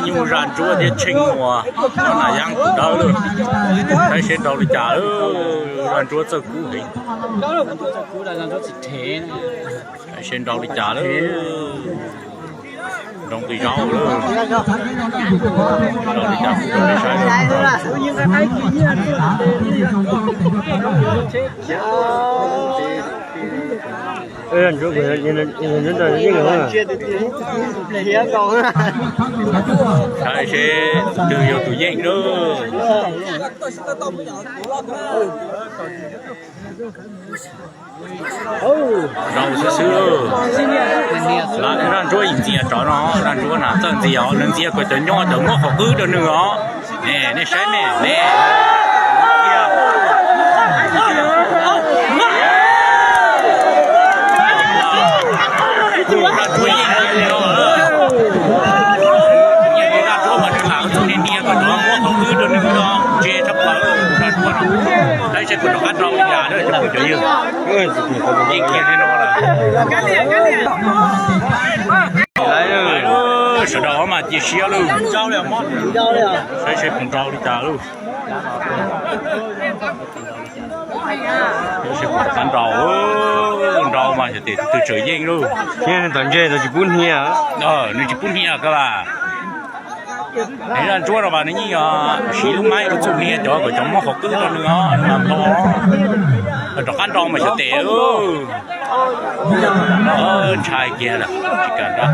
Nyuj Zaj Ntsuab thiab Tsheej Muas, Nam Yaj tus dawb lawm. Saib seb nrau li cas, Zaj Ntsuab txawj kub heev. Saib seb nrau li cas lawm. Nrau nqi zaub lawm. Nrau li cas kuv rau peb saib. Saib seb tus twg yog tus yeej lawm. Nrau xwb xwb. Zaj Ntsuab ntxias tsov no, Zaj Ntsuab na txawj ntxias os, nws ntxias kom cov nyob cov muab qhov qwb rau nws os. Nej saib ne, ne. Zaj Ntsuab yeej li no, Zaj Ntsuab mas nws lam txuj niag niag kom cov muab qhov qwb rau nws no, ntse tshaj plaws Zaj Ntsuab no. Saib seb puas rov qab nrau li cas cov phooj cov ywg. Yeej kiag li no lawm. Sawv daws mas cia siab lawm. Saib seb puas nrau li cas lawm. Saib seb puas rov qab nrau. Nrau mas xyov tes tus twg tseem yeej lawm. Tom ntse tus tsis pub hnia. Nws tsis pub hnia koj las. Zaj Ntsuab no mas nws yeej siv lub maib ua txuj hnia cov kom cov muab qhov qwb rau nws os, nws mas npau. Rov qab nrau mas xyov tes. Ntshai kiag lawm, tsis kam nrau.